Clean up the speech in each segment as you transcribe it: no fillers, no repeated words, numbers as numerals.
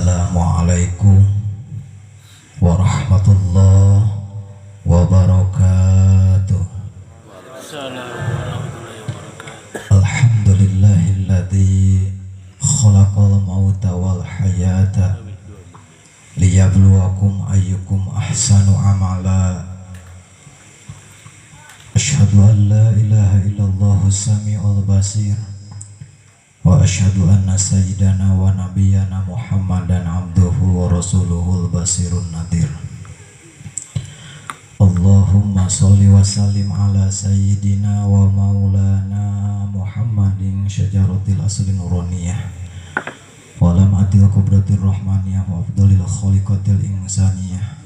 Assalamualaikum warahmatullahi wabarakatuh. Alhamdulillahilladzi khalaqal mauta wal hayata liyabluwakum ayyukum ahsanu amala. Asyhadu an la ilaha illallah samiul basir wa asyhadu anna sayyidana wa nabiyyana Muhammadan abduhu wa rasuluhul basirun nadir. Allahumma sholli wa sallim ala sayyidina wa maulana Muhammadin syajaratil asli nuraniyah wa lamatil qudratir rahmaniyah wa afdalil khaliqatil insaniyah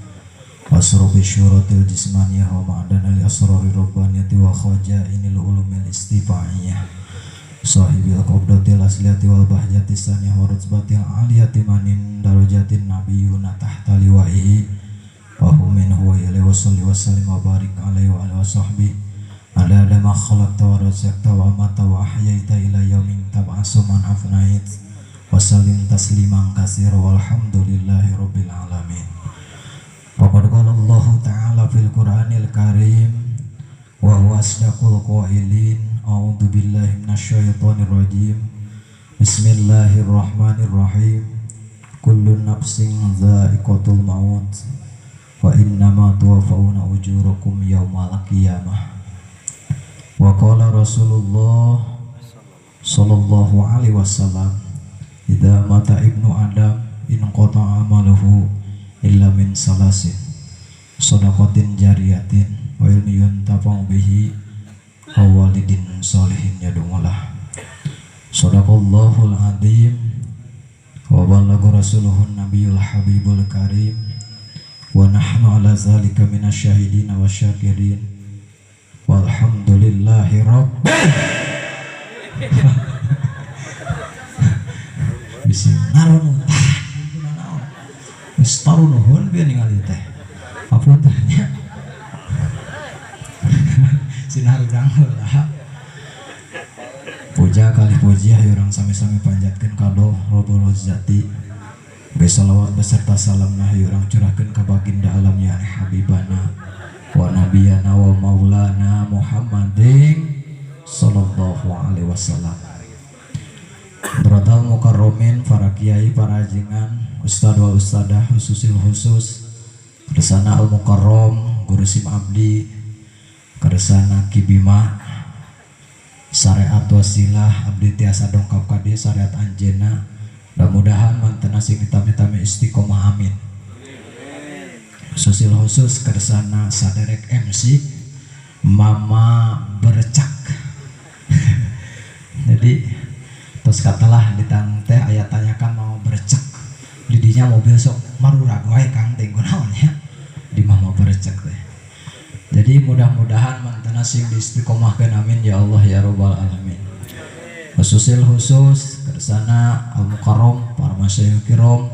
wa asrabi syuratil jismaniyah wa ma'danil asrari rabbaniyati wa khajainil ulumil istifaiyah sahibil qabdatil asliyati wal bahjati saniyah wa rutbatil aliyati manin darajatin nabiyuna tahta liwaihi wa hum minhu wa ilaihi wa salli wa sallim wa barik alaihi wa alihi wa sahbihi adada ma khalaqta wa razaqta wa amata wa ahyaita ila yaumin tab'asu man afnait wa sallim tasliman katsira walhamdulillahi rabbil alamin. Faqad qala Allahu ta'ala fil Qur'anil Karim wa huwa asdaqul qailin. A'udzu billahi minasyaitonir rajim. Bismillahirrahmanirrahim. Kullu nafsin dha'iqatul maut wa innama tuwaffawna ujurakum yaumal qiyamah. Wa qala Rasulullah sallallahu alaihi wasallam, idza mata ibnu adam inqata amaluhu illa min salasin, shadaqatin jariyatin wa ilmin yuntafa'u bihi wa walidin sholihin yad'ulah. Shadaqallahul azim wa ballagha rasuluhun nabiyul habibul karim wa nahnu ala zalika minasyahidin wasyakirin walhamdulillahi rabbil bisi ngaron tah wis tarunuhun bieu ningali teh hapunten nya sinar urang heula. Puja kali puji hayu urang sami-sami panjatkeun ka Allah Rabbul Izzati. Ge salawat beserta salamna hayu urang curahkeun ka baginda alam ya habibana wa nabiyana wa maulana Muhammadin sallallahu alaihi wasallam. Bradal mukarromin, para kiai, para ajengan, ustad wal ustadah khususil khusus, kersana al mukarrom, guru sim abdi, kersana kibima, syariat wasilah abdi tiasa dongkap ka dieu syariat anjeunna. Mudah-mudahan mantena sing ditami-tami istiqomah amin. Khususil khusus kersana saderek MC Mama Bercak. Jadi terus katalah ditang teh aya tanyakan Mama Bercak. Didinya mobil sok marurag wae Kang teh kunaon nya di Mama Bercak teh. Jadi mudah-mudahan mantena sing diistiqomahkeun amin ya Allah ya rabbal alamin. Khususil khusus kersana al mukarrom para masyayikh kiram,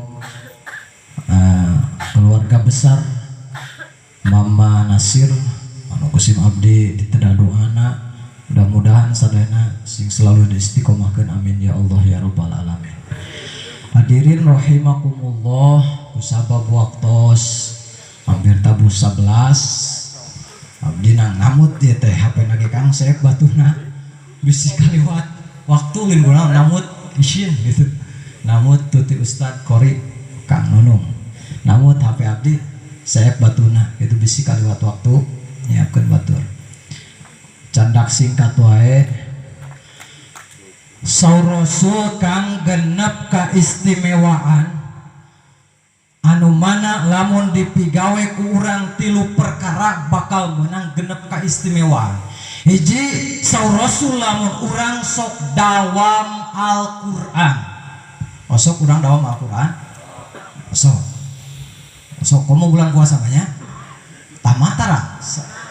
keluarga besar Mama Nasir anu kusim abdi diteda doana, mudah-mudahan sadayana sing selalu diistiqomahkeun amin ya Allah ya rabbal alamin. Hadirin rahimakumullah, kusabab waktos hampir tabuh 11 abdi nang ngamut ieu teh HP na ge Kang seep batuna bisi kaliwat waktu lin kunaon namut isin gitu. Namut tuti Ustad Kori Kang Nunung. Namut HP abdi seep batuna gitu bisi kaliwat waktu nyiapkeun batur. Candak singkat wae. Saur Rasul kang genep kaistimewaan anu mana lamun dipigawe ku urang tilu perkara bakal menang genep kaistimewaan. Hiji, saur Rasul lamun urang sok dawam Al-Qur'an. Osok urang dawam Al-Qur'an? Osok. Osok komo bulan puasa banyak? Tamatara,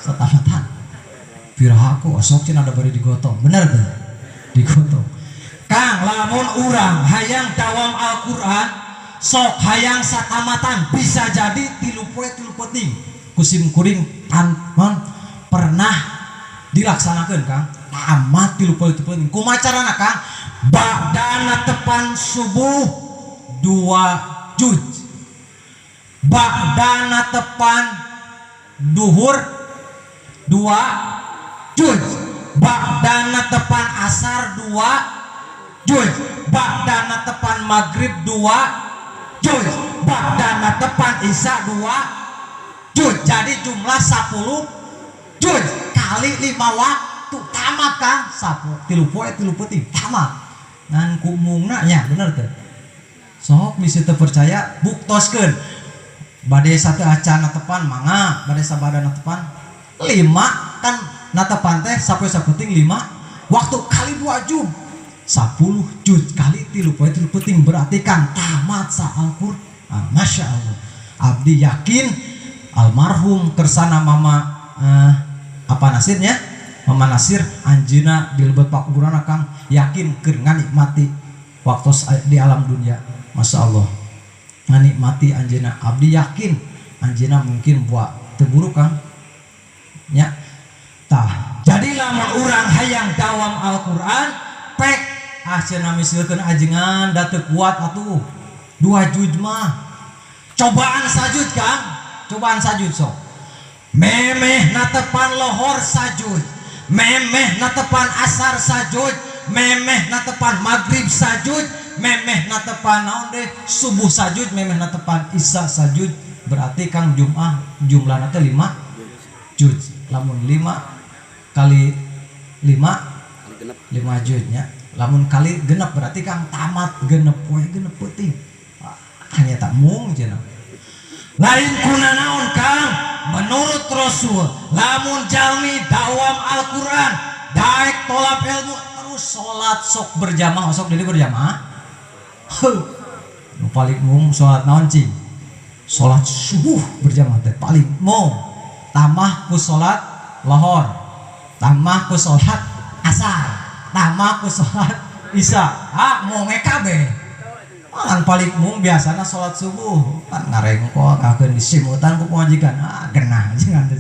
satamatan. Pirahaku osok cenah ada bari digotong. Bener tuh? Digotong. Kang lamun urang hayang dawam Al-Qur'an, sok hayang satamatan bisa jadi tilu poe tilu peuting. Kusim kuring pan pernah dilaksanakeun Kang. Tamat tilu poe tilu peuting. Kumaha carana Kang? Badana tepan subuh 2 juz, ba'dana tepan duhur 2 juz, ba'dana tepan asar 2 juz, ba'dana tepan maghrib 2 juz, ba'dana tepan isya 2 juz. Jadi jumlah 10 juz kali 5 waktu, tamat kan 10 3 poe 3 peuting tamat. Ngan ku mungna nya, bener tuh. Sok bisa terpercaya, buktoskeun. Bade satu acan tepan mangga, bade sabada tepan lima kan, natepan teh sapoe sapenting lima waktu kali 2 juz, 10 juz kali 3 poe 3 peuting, berarti kan tamat sa Al-Qur'an. Masya Allah, abdi yakin almarhum kersana mama apa nasirnya, Mama Nasir, anjeuna di lebet pakuburan kang yakin keur nganikmati waktu di alam dunia. Masya Allah, nganikmati anjeuna. Abdi yakin anjeuna mungkin buat teu buruk, Kang, nya. Tah, jadi lamun urang hayang dawam Al-Qur'an, pek ah cenah misalkeun ajengan da teu kuat atuh 2 juz mah, cobaan sajuz, Kang. Cobaan sajuz sok. Memeh natepan lohor sajuz, memeh natepan asar sajuz, memeh natepan maghrib sajuz, memeh natepan naon deh, subuh sajuz, memeh natepan isya sajuz. Berarti kang jumah jumlahna teh 5 juz. Lamun 5 kali 5 Kali genep. 5 juznya. Lamun kali genep berarti kang tamat 6 poe 6 peuting. Ah, hanya tak mung cenah. Lain kuna naon kang, menurut Rasul lamun jalmi dawam Al-Quran, daek tolab ilmu, terus sholat sok berjamaah, sok jadi berjamaah. Heuh. Nu paling mung sholat naon cing, sholat subuh berjamaah teh paling mung, tambah ku sholat lohor, tambah ku sholat asar, tambah ku sholat isya, ah mau kabeh kan paling mung. Biasana sholat subuh kan ngarengkol kakeun disimutan ku pamajikan, ah genah jangan teh.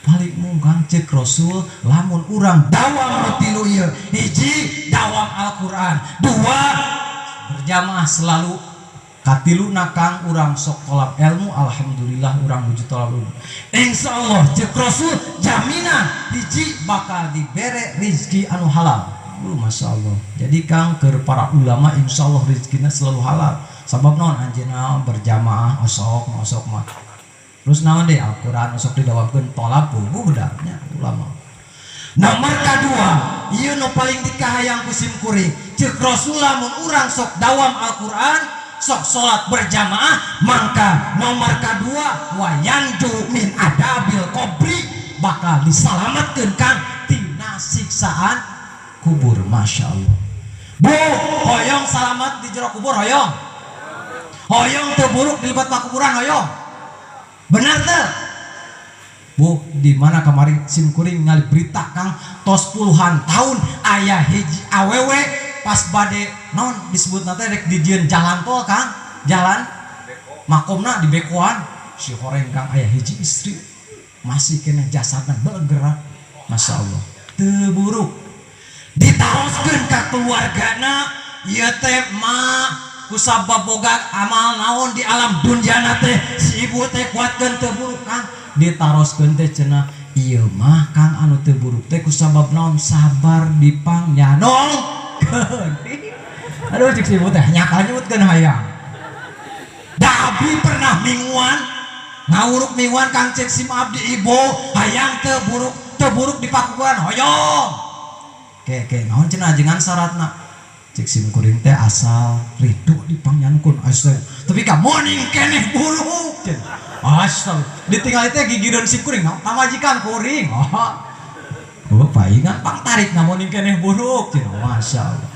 Paling mung kang, cek Rasul lamun urang dawam nu tilu ieu: hiji dawam Al-Qur'an, dua berjamaah selalu, katilu kang urang sok tolab ilmu. Alhamdulillah urang wujud tolab ilmu, insya Allah cek Rasul jaminan hiji bakal dibere rizki anu halal. Masya Allah. Jadi kang ke para ulama insya Allah rezekinya selalu halal. Sabab naon? Anjeunna berjamaah osok osok mah. Terus naon deh, Al-Quran osok didawamkeun, tolab buku nya ulama. Nomor kedua, ieu nu paling dikahayang ku sim kuring. Ceuk Rasul lamun urang sok dawam Al-Quran, sok salat berjamaah, maka nomor kedua wa yanju min adzabil qobri, bakal disalamatkeun kang tina siksaan kubur. Masya Allah. Bu, hoyong salamat di jero kubur, hoyong? Hoyong teu buruk di lebet kuburan, hoyong? Benar teu, Bu? Di mana kamari sim kuring ngali berita kang, tos puluhan tahun aya hiji awewe pas bade non disebut nanti rek dijieun jalan tol kang, jalan makomna di bekoan si horeng kang, aya hiji istri masih kena jasadna bergerak. Masya Allah, teu buruk. Ditaroskeun ka keluargana, ieu teh ma kusabab boga amal naon di alam dunyana teh si ibu teh kuatkeun teu buruk kang. Ditaroskeun teh cenah, ieu mah kang anu teu buruk teh kusabab naon, sabar dipangnyandongkeun. Aduh, cek si ibu teh nyakal nyebutkeun hayang da abdi pernah mingguan ngawuruk mingguan kang. Cek sim abdi, ibu hayang teu buruk, teu buruk di pakuburan? Hoyong. Ke ke naon cenah ajengan syaratna? Cek sim kuring teh asal ridho dipangnyandongkeun. Astaga, tapi ka morning keneh buruk cenah. Astaga, ditinggal teh gigireun sim kuring pamajikan kuring. Oh, oh paingan pang tarik ngamoning keneh buruk cenah. Masya Allah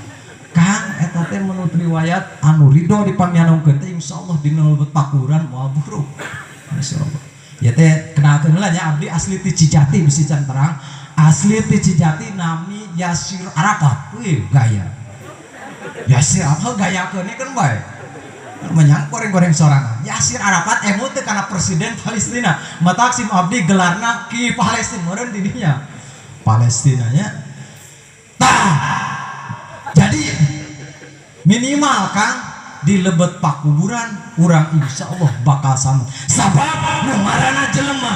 kang, eta teh menurut riwayat anu ridho dipangnyandongkeun teh insyaallah dina lebet pakuburan moal buruk. Masya Allah. Ya teh kenalkeun heula nya, abdi asli ti Cijati, bisi can terang. Asli ti Cijati, nami Yasir Arafat. Wih, gaya. Yasir apa gaya keun kan bae. Menyang goreng-goreng sorangan. Yasir Arafat emut teu kana presiden Palestina. Matak sim abdi gelarna Ki Palestina meureun di dinya. Palestina nya. Tah. Jadi minimal kang Di lebet pakuburan urang insya Allah bakal sama, sabab nu ngaranna jelema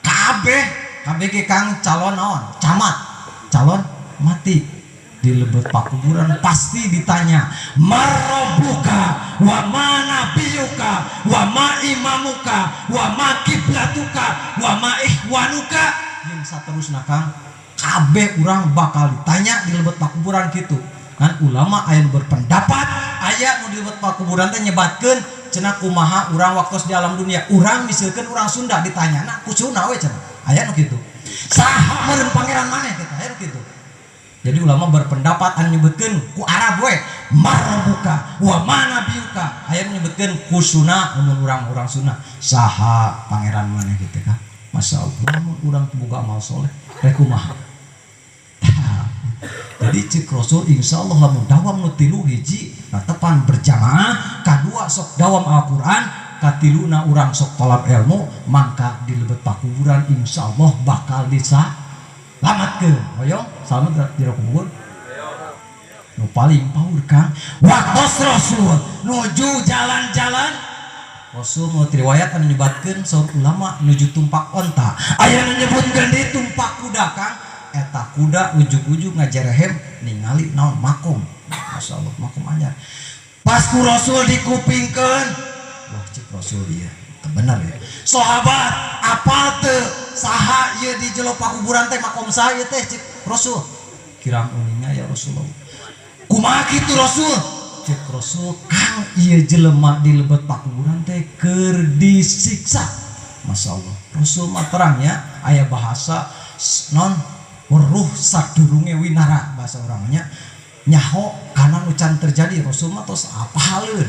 kabeh kabeh ge, Kang, calon naon, camat, calon mati. Di lebet pakuburan pasti ditanya, "Man rabbuka wa ma nabiyuka wa ma imamuka wa ma kiblatuka wa ma ikhwanuka," jeung saterusna, Kang. Kabeh urang bakal ditanya di lebet pakuburan gitu kan. Ulama aya nu berpendapat, aya nu di lebet pakuburan teh nyebatkeun cenah kumaha urang waktu di alam dunia. Urang misalkan urang Sunda, ditanya nah ku Sunda we cenah, aya nu kitu. Saha meureun pangeran maneh kitu, aya nu kitu. Jadi ulama berpendapat anu nyebutkeun ku Arab we, "Man rabbuka wa ma nabiyuka," aya nu nyebutkeun ku Sunda, lamun urang-urang Sunda, saha pangeran maneh gitu kan. Masya Allah, lamun urang boga amal soleh rek kumaha. Jadi cek Rasul, insya Allah lamun dawam nu tilu: hiji, tepan berjamaah, kadua, sok dawam Al-Quran, katiluna, urang sok tolab ilmu, mangka di lebet pakuburan insya Allah bakal disalamatkeun. Hoyong selamat jero kubur? Nu paling paur, Kang, waktu Rasul nuju jalan-jalan, Rasul mau riwayat anu nyebatkeun saur ulama nuju tumpak onta, aya nu nyebutkeun di tumpak kuda, Kang. Eta kuda ujug-ujug ngajerehem ningali naon, makom. Masya Allah, makom anyar. Pas ku Rasul dikupingkeun, wah, cek Rasul, iya bener ya. Sahabat, apal teu saha ieu di jero pakuburan teh, makom saha ieu teh? Cek Rasul. Kirang uninga, ya Rasulullah. Kumaha kitu, Rasul? Cek Rasul, Kang, ieu jelema di lebet pakuburan teh keur disiksa. Masya Allah, Rasul mah terangnya aya bahasa non weruh sadurunge winara, bahasa orangnya nyaho karena nu can terjadi. Rasul mah tos apaleun.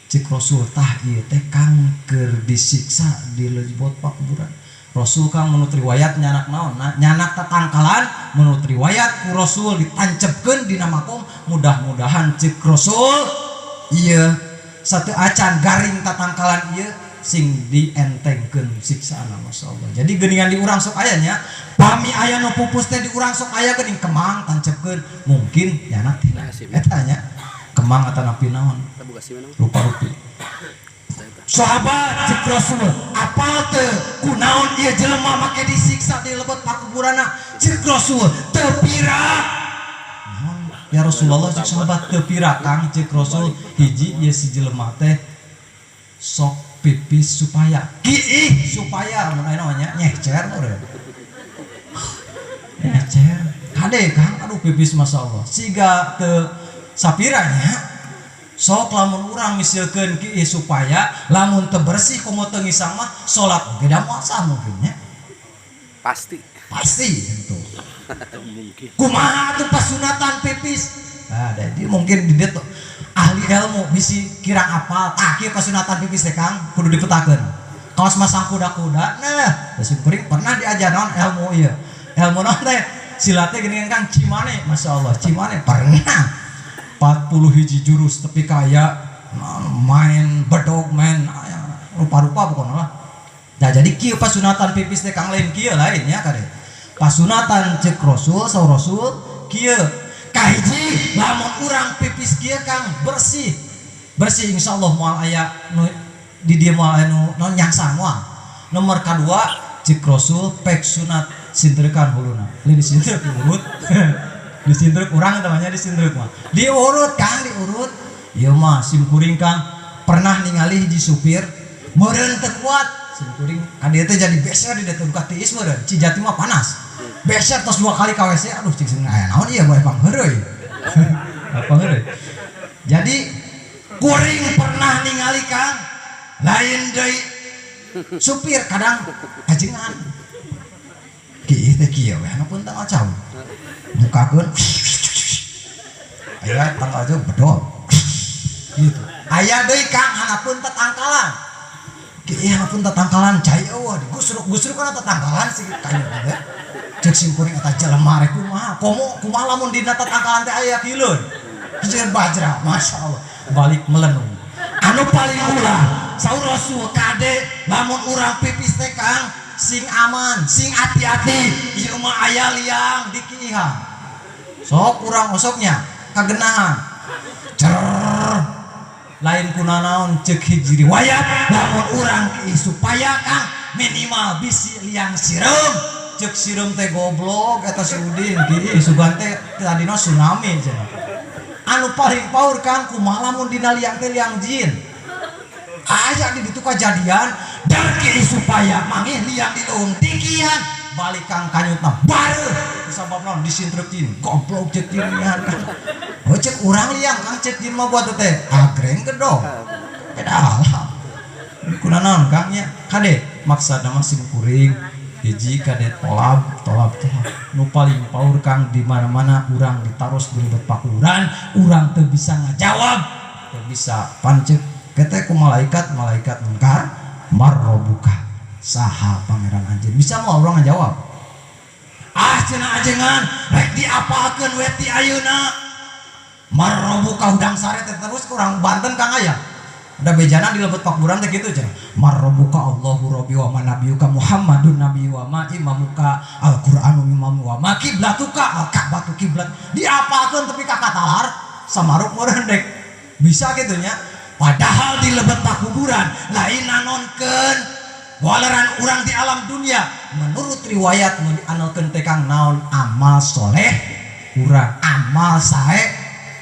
Cek Rasul, tah ieu teh, Kang, keur disiksa di lebet pakuburan. Rasul, Kang, menurut riwayat nyanak naon, nah, nyanak tatangkalan. Menurut riwayat ku Rasul ditancepkeun dina makom. Mudah-mudahan cek Rasul ieu satu acan garing tatangkalan ieu sing dientengkeun siksaan. Masya Allah. Jadi geuningan di urang sok aya nya, pami aya nu pupus teh di urang sok aya geuning kemang tancepkeun, mungkin nyanak tina eta nya, kemang atau napi naon rupa-rupi. Sahabat, cek Rasul, apal teu kunaon ieu jelema make disiksa di lebet pakuburanna? Cek Rasul, teu pira. Naon, ya Rasulullah? Cek sahabat, teu pira, Kang. Cek Rasul, hiji, ieu si jelema teh sok pipis supaya kiih supaya, mun aya namanya nyehcer meureun, nyehcer kade, Kang. Aduh, pipis, Masya Allah, siga teu sapiranya. Sok lamun urang misalkeun kiih supaya, lamun teu bersih komo teu ngisang mah salat oge da moal sah mungkin nya. Pasti. Pasti gitu. Mungkin. Kumaha tuh pasunatan pipis? Nah, jadi mungkin di dieu tuh ahli ilmu bisi kirang apal. Tah, kieu pasunatan pipis teh, Kang, kudu dipetakeun. Kaos masang kuda-kuda. Nah, sim kuring pernah diajar naon, ilmu ieu, ilmu naon teh, silatnya gini kan, Kang, cimane. Masya Allah, cimane pernah 40 hiji jurus, tapi kaya main bedog, main rupa-rupa pokoknya lah. Nah, jadi kieu pasunatan pipis teh, Kang, lain kieu, lain ya kade. Pasunatan cek Rasul, saur Rasul kieu: kahiji, lamun urang pipis kieu, Kang, bersih bersih, insyaallah moal aya nu di dieu, moal aya nu naon, nyangsang moal. Nomor kadua, cek Rasul, pek sunat sintrekan huluna, lain disintrek, diurut, disintrek. Urang namanya disintrek mah diurut, Kang, diurut. Ieu mah sim kuring, Kang, pernah ningali hiji supir meureun teu kuat. Sim kuring ka dieu teh jadi beser di dieu teh, tiis meureun, Cijati mah panas, beser tos dua kali ka WC. Aduh, cik sing aya naon ieu, bae pangheureuy, pangheureuy. Jadi kuring pernah ningali, Kang, lain deui supir, kadang ajengan kieu teh, kieu we anu pun tanggal jauh bukakeun, aya tanggal jauh bedol gitu. Aya deui, Kang, hanapun tetangkalan kieu, hanapun tetangkalan cai eueuh, digusruk-gusruk kana tetangkalan sih kayu teh. Cek sim kuring, eta jelema rek kumaha? Komo kumaha lamun dina tetangkalan teh aya kileun? Jeung bajra, Masya Allah, balik melenung. Anu paling ulah, saur Rasul, kade lamun urang pipis teh, Kang, sing aman, sing hati-hati, ieu mah aya liang dikiihan. Sok urang osoknya kagenahan cer. Lain kunanaon, cek hiji riwayat lamun urang kiih supaya, Kang, minimal bisi liang sireum. Cek sireum teh, "Goblok eta si Udin, kiih sugan teh tadina tsunami," cenah. Anu paling paur, Kang, kumaha lamun dina liang teh liang jin? Aya di ditu kajadian dan kiih supaya manggih liang di leuweung tikian balik, Kang, kanyutna bareuh. Sabab naon? Disintrek jin. "Goblok," cek jin kan. Oh, cek urang liang, Kang, cek jin mah buat teh agreng gedong beda alam. Kunanaon, Kang, nya? Kade, maksudna mah sim kuring hiji, kade, tolab tolab tolab. Nu paling paur, Kang, di mana-mana urang ditaros di lebet pakuburan, urang teu bisa ngajawab, teu bisa pancek kete ku malaikat, malaikat mungkar, "Marrobuka, saha pangeran anjeun?" Bisa mau urang ngajawab? "Ah," cenah ajengan, rek diapalkeun we ti ayeuna marrobuka hudang sare teh terus. Kurang Banten, Kang, aya udah bejana di lebet pakuburan teh kitu cenah, "Marrobuka Allahu rabbi wa ma nabiyuka Muhammadun nabi wa ma imamuka Al-Qur'anu imamu wa ma kiblatuka al-Ka'batu kiblat." Diapalkeun tapi ka katalar samaruk meureun dek bisa gitu nya. Padahal di lebet pakuburan lain nanonkeun waleran urang di alam dunia. Menurut riwayat nu dianalkeun teh, Kang, naon? Amal soleh urang, amal sae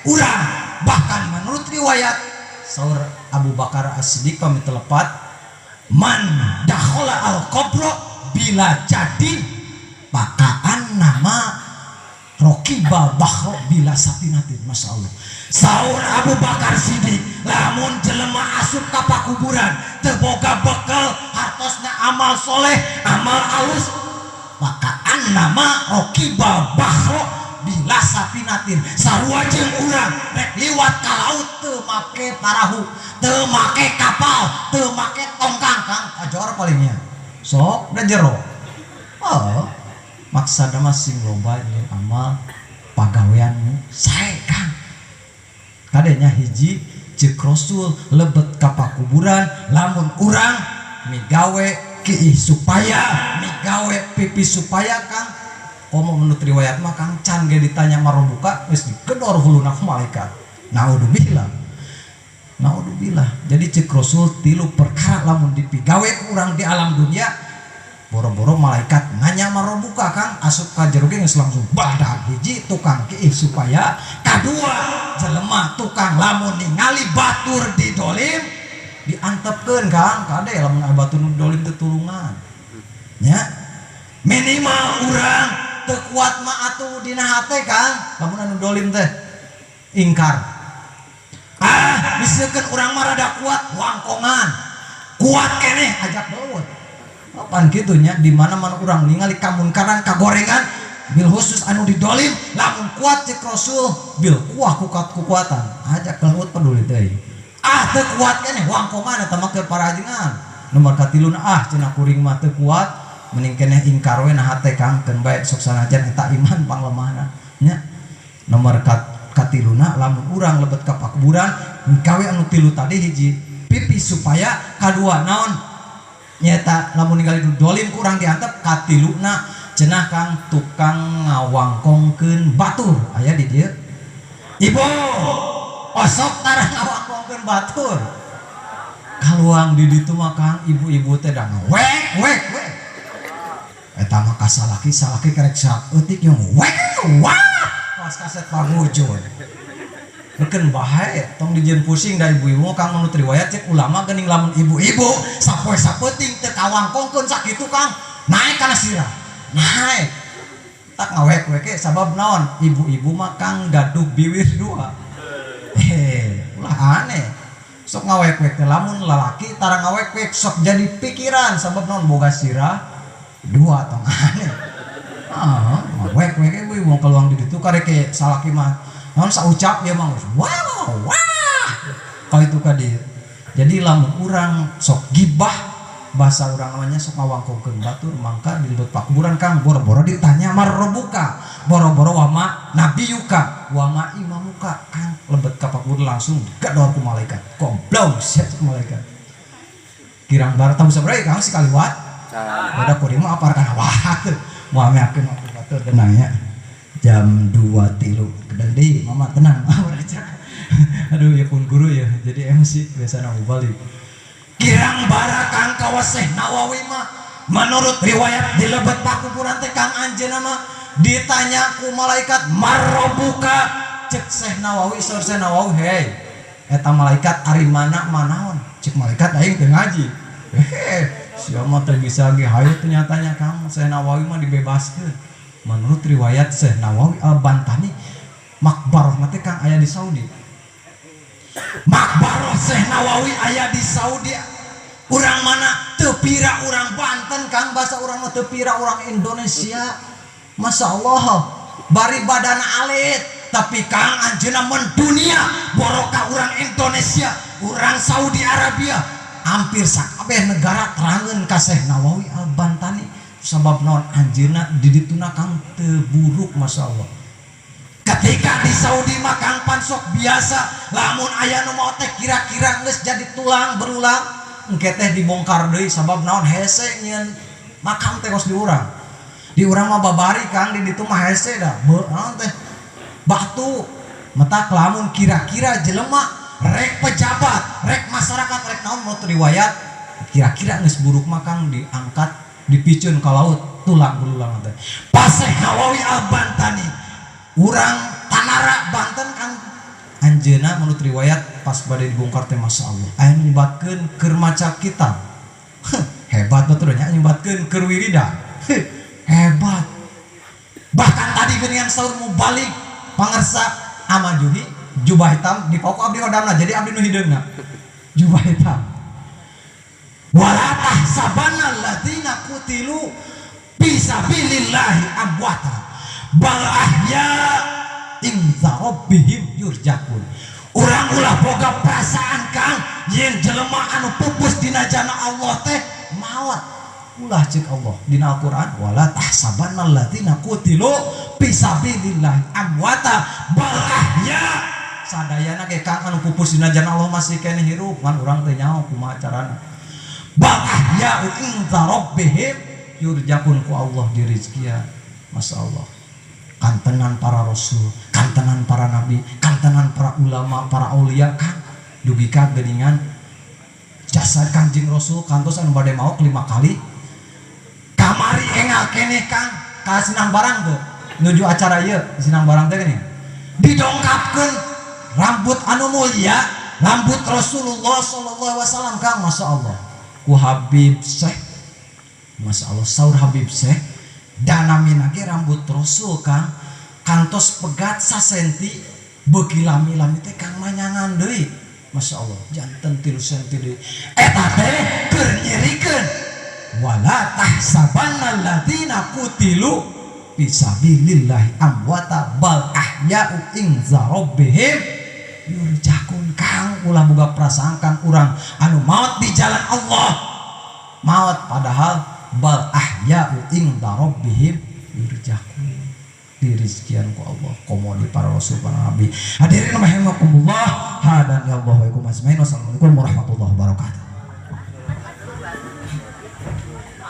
urang. Bahkan menurut riwayat saur Abu Bakar As-Siddiq pamit telepat, "Man dakhala al qabro bila jadin pakaan nama rokibal bahro bila safinatin." Masya Allah. Saur Abu Bakar Siddiq, lamun jelema asup ka pakuburan teu boga bekal hartosna amal soleh, amal alus, pakaan nama rokibal bahro bila safinatin, sarua jeung urang rek liwat ka laut teu make parahu, teu make kapal, teu make tongkang, Kang, kajor palingnya sok da jero. Oh, maksudna mah sing loba nyeun amal pagawean sae, Kang. Kadenya, hiji cek Rasul lebet ka pakuburan lamun urang migawe kiih supaya, migawe pipi supaya, Kang, komo menurut riwayat mah, Kang, can ge ditanya marobuka geus digedor huluna ku malaikat. Naudzubillah, naudzubillah. Jadi cek Rasul tilu perkara lamun dipigawe ku urang di alam dunia, boro-boro malaikat nanya marobuka, Kang, asup ka jero ge geus langsung badag. Hiji, tukang kiih supaya. Kadua, jelema tukang lamun ningali batur didolim diantepkeun, Kang. Kade, lamun aya batur nu didolim teh tulungan nya. Minimal urang teu kuat mah atuh dina hate, Kang, lamun anu dolim teh ingkar. Ah, misalkan urang mah rada kuat, wangkongan. Kuat keneh, ajak belut. Apaan kitu nya? Di mana mana urang ningali kamunkaran, kagorengan, bil khusus anu didolim, lamun kuat, cek Rasul bil kuah kukat kukuatan, ajak belut, peduli teuing. Ah, teu kuat keneh, wangkongan. Eta mah keur parajengan. Nomor katiluna, "Ah," cenah, "kuring mah teu kuat," mending keneh ingkar we na hate, Kang, keun bae sok sanajan eta iman panglemahna nya. Nomor katiluna, lamun urang lebet ka pakuburan gawe anu tilu tadi, hiji pipi supaya, kadua naon nyata lamun ningali nu dolim kurang diantep, katiluna cenah, Kang, tukang ngawangkongkeun batur. Aya di dieu ibu osok tara ngawangkongkeun batur? Kaluang di ditu mah, Kang, ibu-ibu teh da wek wek wek. Eta mah kasalaki salaki kerek saeutik yang wek wah pas kaset pangujun. Beken bae, tong dijieun pusing da ibu-ibu, Kang. Menurut riwayat cek ulama geuning lamun ibu-ibu sapoe sapeuting teu kawangkongkeun sakitu, Kang, naik kana sirah, naik tak ngawek-weke. Sabab naon? Ibu-ibu mah, Kang, gaduh biwir dua. Ulah aneh sok ngawek-wek teh. Lamun lalaki tara ngawek-wek, sok jadi pikiran. Sabab naon? Boga sirah dua. Tong aneh. Ah, ngawek-wek ibu keluang di ditu karek salaki mah naon saucap ya mah wah wah kalau itu ka dieu. Jadi lamun urang sok gibah, bahasa urang namanya sok ngawangkongkeun batur, mangka di lebet pakuburan, Kang, boro-boro ditanya marrobuka, boro-boro wama nabiyuka wama imamuka, Kang, lebet ka pakuburan langsung gedor ku malaikat. "Goblok sia," cek malaikat. Kirang bar tahu sabaraha, Kang, sekali wat beda kuring mah apar kana waktu moal meakeun waktu batur. Tenang ya, jam 2 tilu kedeng di mama tenang. Aduh ya pun guru ya jadi MC biasana mubalig. Girang bara Kang kawas Syekh Nawawi mah menurut riwayat di lebet pakuburan teh Kang anjeunna mah ditanya ku malaikat marrobuka, cek Syekh Nawawi, saur Syekh Nawawi, "Hei eta malaikat ari mana manaon?" Cek malaikat, "Aing teu ngaji." Hehe, sia mah teu bisa ge hayu teu nyatanya Kang. Syekh Nawawi mah dibebaskeun. Menurut riwayat Syekh Nawawi Al-Bantani makbarah teh Kang aya di Saudi. Makbarah Syekh Nawawi aya di Saudi. Urang mana teu pira urang Banten Kang, bahasa urang mah teu pira urang Indonesia. Masya Allah, bari badana alit tapi Kang anjeunna mendunia barokah urang Indonesia, urang Saudi Arabia, hampir sakabeh negara terangeun ka Syekh Nawawi Al-Bantani. Sabab naon? Anjeunna di dituna Kang teu buruk, Masya Allah. Ketika di Saudi mah Kang pan sok biasa lamun aya nu maot teh kira-kira geus jadi tulang berulang, engke teh dibongkar deui. Sabab naon? Hese nyieun makam teh kos di urang. Di urang mah babari Kang, di ditu mah hese da naon teh batu. Matak lamun kira-kira jelema rek pejabat rek masyarakat rek naon, menurut riwayat kira-kira geus buruk mah Kang diangkat, dipiceun ka laut tulang belulang teh. Pas Syekh Nawawi Al-Bantani urang Tanara Banten Kang, anjeunna menurut riwayat pas bade dibongkar teh, Masya Allah, aya nu nyebatkeun keur maca kitab, hebat betul nya, nyebatkeun keur wiridan, hebat. Bahkan tadi geuningan saur mubalig pangersa ama juhi jubah hitam di pokok abdi hodamna, jadi abdi nu hideungna jubah hitam. Wala tahsabanna alladzina qutilu fisabilillahi amwata bal ahya inda rabbihim yurzaqun. Urang ulah boga perasaan Kang yen jelema anu pupus dina jana Allah teh maot. Ulah, cek Allah dina Al-Qur'an, wala tahsabanna alladzina qutilu fisabilillahi amwata bal ahya. Sadayana ge Kang anu pupus dina jana Allah masih keneh hirup, ngan urang teh nyaho kumaha carana. Bal ahya inda rabbihim yurzaqun, ku Allah dirizkian. Masya Allah, kantenan para rasul, kantenan para nabi, kantenan para ulama, para aulia Kang, dugi ka geuningan jasad Kanjeng Rasul kantos anu bade maok 5 kali. Kamari engal keneh Kang ka Sinang Barang tuh nuju acara ieu di Sinang Barang teh geuning didongkapkeun rambut anu mulia, rambut Rasulullah sallallahu alaihi wasallam Kang. Masya Allah, ku Habib Syekh, Masya Allah, saur Habib Syekh danamina ge rambut Rasul Kang kantos pegat sasenti, beuki lami-lami teh Kang manyangan deui. Masya Allah, janten 3 senti deui. Eta teh keur nyerikeun wala tahsabanna alladzina qutilu fisabilillahi amwata bal ahya'u inda rabbihim yurzaqun. Kang ulah boga perasaan Kang urang anu maot di jalan Allah maot, padahal bal ahya'u inda rabbihim yurzaqun, dirizkian ku Allah komo di para rasul, para nabi. Hadirin rahimakumullah, hadani Allah wa ikum ajmain. Wassalamualaikum warahmatullahi wabarakatuh.